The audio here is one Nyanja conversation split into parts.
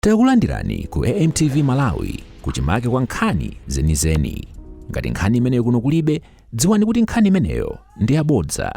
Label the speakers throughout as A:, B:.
A: Takulandirani ku AMTV Malawi, kuchimake kwa nkhani zenizeni. Ngati nkhani imeneyo kuno kulibe, dziwani kuti nkhani imeneyo ndi yabodza.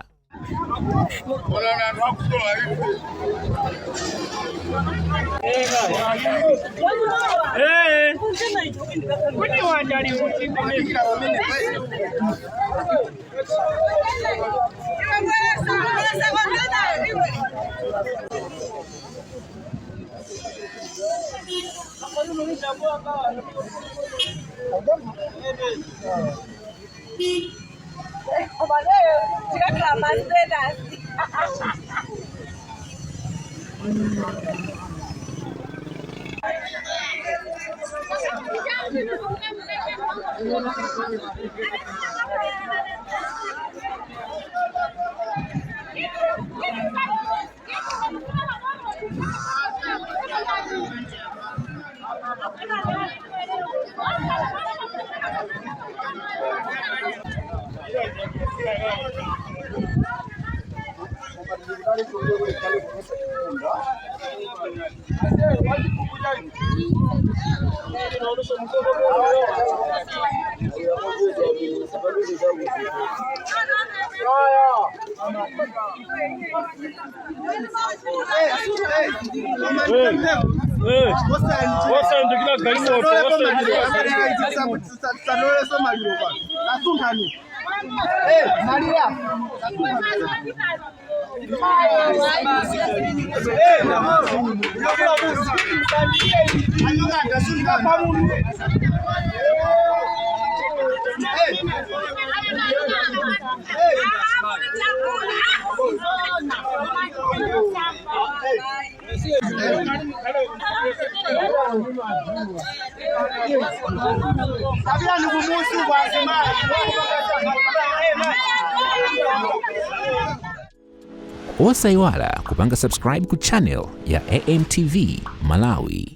A: Osayiwala kupanga subscribe ku channel ya AMTV Malawi.